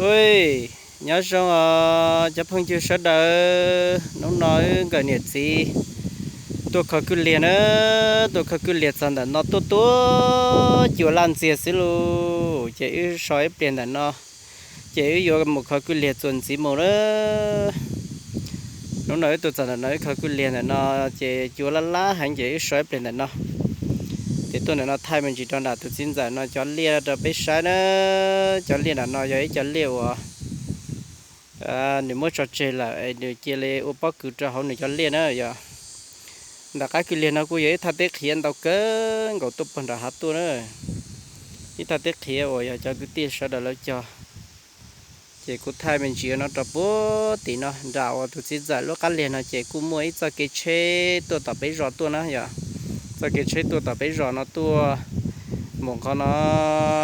Ui, nyob zoo os cov phooj ywg sawv daws, hnub no wb nkawm niam txiv tuaj khaws kwj liag na, tuaj khaws kwj liag txog ntawm no tuaj tuaj cua laj ntxiag xwb lauj, ces wb so ib pliag ntawm no, ces wb yuav mus khaws kwj liag txuas ntxiv mus na. Hnub no wb tuaj txog ntawm no wb khaws kwj liag ntawm no, ces cua laj laj heev ces wb so ib pliag ntawm no. Ces tuaj ntawm no thaij me ntsis rau nram tus txiv ntxawm no cov liaj rau peb saib na. Cov liaj nram no yog ib cov liaj uas nws muab tso tseg lawm es nws cia li ua pob kws rau hauv nws cov liaj na yog. Nram qab kwj liag no kuj yog ib thaj teb qhiav ntau kawg nkaus tuaj puag nram hav tuaj na. Ib thaj teb qhiav uas yog cov kwv tij sawv daws lawv cog. Ces kuv thaij me ntsis no rau puag tim no nram uas tus txiv ntxawm lub qab liag no ces kuj muaj ib txoj kev tsheb tuaj tom peb zos tuaj na yog. Txoj kev tsheb tuaj tom peb zos no tuaj mus qhov no,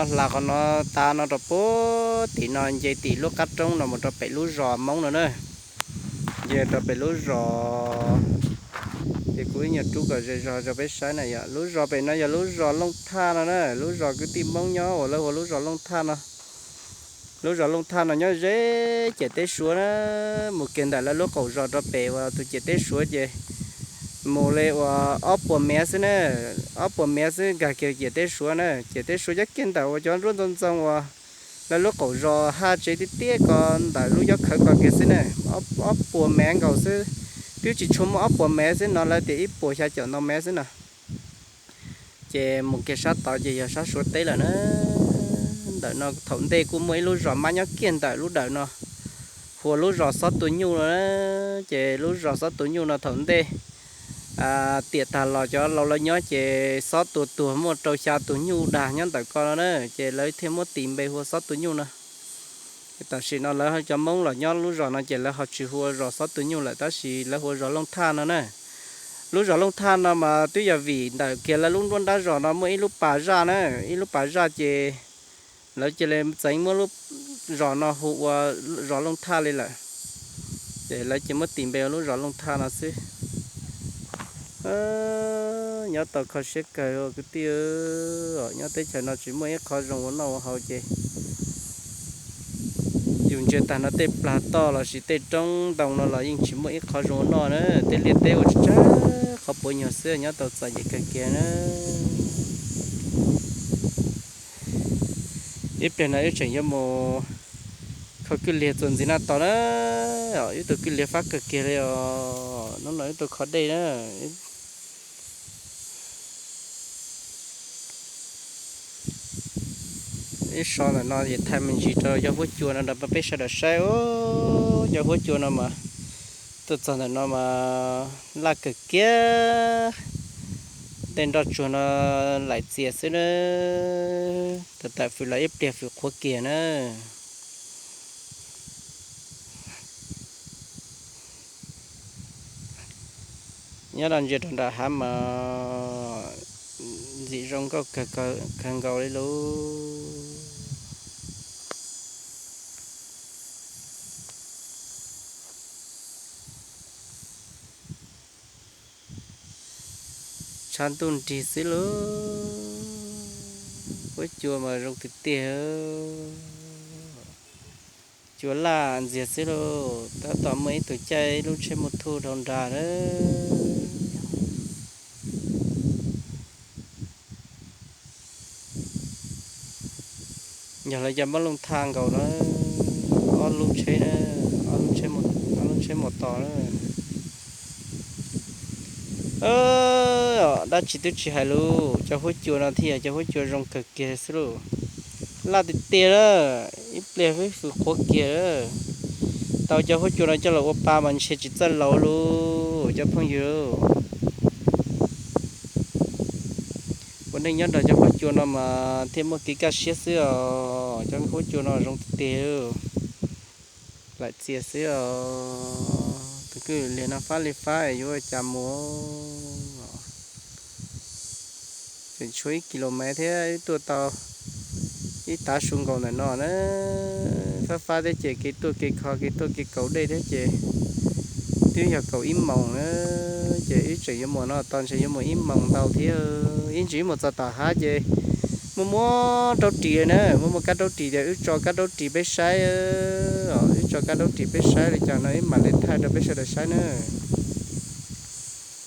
hla qhov no, tav no rau puag tim no nce tim lub qab roob no mus rau pem lub zos Hmoob no na. Nce rau pem lub zos, ces kuv ib nyuag rub kom ze zog rau peb saib na yog. Lub zos pem no yog lub zos Looj Thaj no na, lub zos kwv tij Hmoob nyob uas lawv hu ua lub zos Looj Thaj no. Lub zos Looj Thaj no nyob ze ciam teb Suav na, mus kiag ntawm lawv lub qaum zos rau pem uas tus ciam teb Suav ces mus li uas ob puas mev xwb na, ob puas mev xwb nkag kiag ciam teb Suav na. Ciam teb Suav nyob kiag ntawm uas cov nruab ntxoov ntxoo uas lawv lub qaum zos haj tsev tiag tiag ko ntawm lub yob khawv ko kiag xwb na, ob puas mev nkaus xwb, twb tsis tshua muaj ob puas mev xwb no, lawv tias ib puas xya caum ntau mev xwb no. Ces mus kiag sab tod ces yog sab Suav teb lawm na. Ntawm no thaum ntej kuj muaj ib lub zos mab nyob kiag ntawm lub dawm no, hu ua lub zos Xob Tus Nyuj no na. Ces lub zos Xob Tus Nyuj no thaum ntej tiam tag los cov laus lawv nyob ces xob tua tuag muaj rau xya tus nyuj dag nyob ntawm ko no na, ces lawv thiaj muab tis npe hu ua Xob Tus Nyuj no. Tam sim no lawv cov Hmoob los nyob lub zos no ces lawv ho tsis hu ua zos Xob Tus Nyuj lawm, tab sis lawv hu ua zos Looj Thaj no na. Lub zos Looj Thaj no mas twb yog vim ntawm kiag lawv lub nruab nrab zos no muaj ib lub pas zaj na, ib lub pas zaj ces lawv cia li txeev muab lub zos no hu ua zos Looj Thaj li lawm. Ces lawv cia muab tis npe ua lub zos Looj Thaj no xwb. Nyob tau kho siab kawg kwv tij, nyob teb chaws no tsis muaj ib qho zoo ua noj ua haus ces yus ntsia tag no tej plag toj lossis tej roob ntoo no los yeej tsis muaj ib qho zoo ua noj na, tej liaj teb ua tsawg tsawg qhov puav nyuag xwb, nyob tau txom nyem kawg kiag na. Ib pliag no wb tseem yuav mus kho kwj liag txuas ntxiv no tos na. Ib tug kwj liag fab kawg kiag li os, hnub no wb tuaj kho dej na. Ib so ntawm no es thaij me ntsis rau cov huab cua no rau peb sawv daws saib os. Cov huab cua no mas tuaj txog ntawm no mas laj kawg kiag. Tej nroj tsuag no laim txias xwb na. Tawm tawm fws los ib pliag fws qhuav kiag na. Nyob no ntsia rau nram hav mas ntxim zoo nkauj kawg nkaus li lauj. Tshav ntuj nrig xwb lauj, huab cua mas zoo tiag tiag. Cua laj ntxiag xwb lauj, tab tom muaj ib tug caij ib lub tsheb muaj thuj dhau nrad na. Yog lawv cov mab looj thaj nkaus na, ob lub tsheb, ob lub tsheb mus tos na. Dab tsi twb tsis hais lus, cov huab cua no thiaj yog cov huab cua zoo kawg kiag xwb lauj. Laj tiag tiag lawm, ib pliag fwj fwj qhuav kiag lawm. Tau cov huab cua no coj los ua pa mas ntshe tsis txawj laus lauj cov phooj ywg. Ua neej nyob nrog cov huab cua no mas thiaj muaj kev kaj siab xwb os, cov huab cua no zoo tiag tiag. Laim txias xwb os, tus kwj liag no fab li fab es yuav ua cas mus. Tseem tshuav ib kis lus mev thiab, wb tuaj tau ib tav su nkaus ntawm no na. Fab fab thiab ces kev tuaj kev kho kev tuaj kev kaus dej thiab ces twb yog kaum ib moos na, ces wb tseem yuav mus no tos ntshe yuav mus ib moos ntau thiab. Ib ntsis wb mus txog tom hav ces Muaj muaj raub ris na, muaj muaj kab raub ris, wb tso kab raub ris peb saib, wb tso kab raub ris peb saib li cas no wb mam li thaij rau peb sawv daws saib nawb.